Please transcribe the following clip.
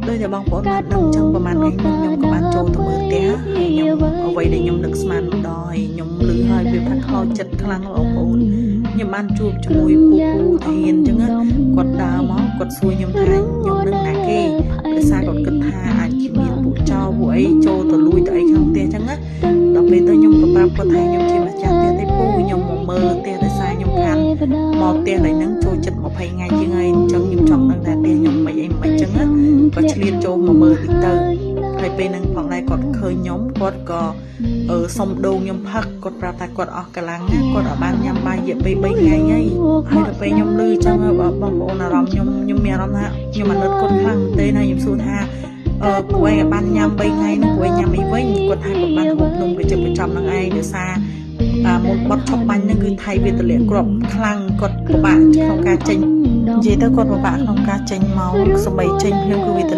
ដោយតែបងប្អូនបានដឹងចឹងប្រហែលថ្ងៃមុនខ្ញុំក៏បានចូលទៅមើលផ្ទះហើយខ្ញុំអ្វីដែលខ្ញុំនឹកស្មានម្ដងហើយខ្ញុំឮហើយវាថាខ្លោចចិត្តខ្លាំងបងប្អូនខ្ញុំបានជួបជាមួយពូពូធានចឹងណាគាត់ដើរមកគាត់សួរខ្ញុំថាខ្ញុំនឹងណាគេដោយសារគាត់គិតថាអាចជាមានពួកចោរពួកអីចូលទៅលួចទៅអីក្នុងផ្ទះចឹងណាដល់ពេលទៅខ្ញុំក៏ប្រាប់គាត់ថាខ្ញុំជាម្ចាស់ផ្ទះទេពូខ្ញុំមកមើលផ្ទះដោយសារខ្ញុំខានមកផ្ទះឡើយហ្នឹងចូលចិត្ត20ថ្ងៃជាងហើយអញ្ចឹងខ្ញុំចង់ដឹងថាផ្ទះខ្ញុំមិនអីមិនចឹងណាក៏ឆ្លៀតចូលមកមើលតិចទៅហើយពេលហ្នឹងផងដែរគាត់ឃើញខ្ញុំគាត់ក៏អឺសុំដូងខ្ញុំផឹកគាត់ប្រាប់ថាគាត់អស់កម្លាំងណាគាត់អត់បានញ៉ាំបាយរយៈពេល3ថ្ងៃហើយហើយដល់ពេលខ្ញុំឮចឹងបងប្អូនអារម្មណ៍ខ្ញុំខ្ញុំមានអារម្មណ៍ថាខ្ញុំអាណិតគាត់ខ្លាំងមែនទេណាខ្ញុំសួរថាអឺពួកឯងបានញ៉ាំ3ថ្ងៃហ្នឹងពួកឯងញ៉ាំអីវិញគាត់ថាគាត់បានហូបនំកញ្ចប់កញ្ចំហ្នឹងឯងដោយសារអាមុនបត់ឈប់បាញ់ហ្នឹងគឺថៃវាទម្លាក់គ្រាប់ខ្លាំងគាត់ពិបាកក្នុងការចេញនិយាយទៅគាត់ពិបាកក្នុងការចេញមកសម្បីចេញភ្លាមគឺវាទម្លាក់។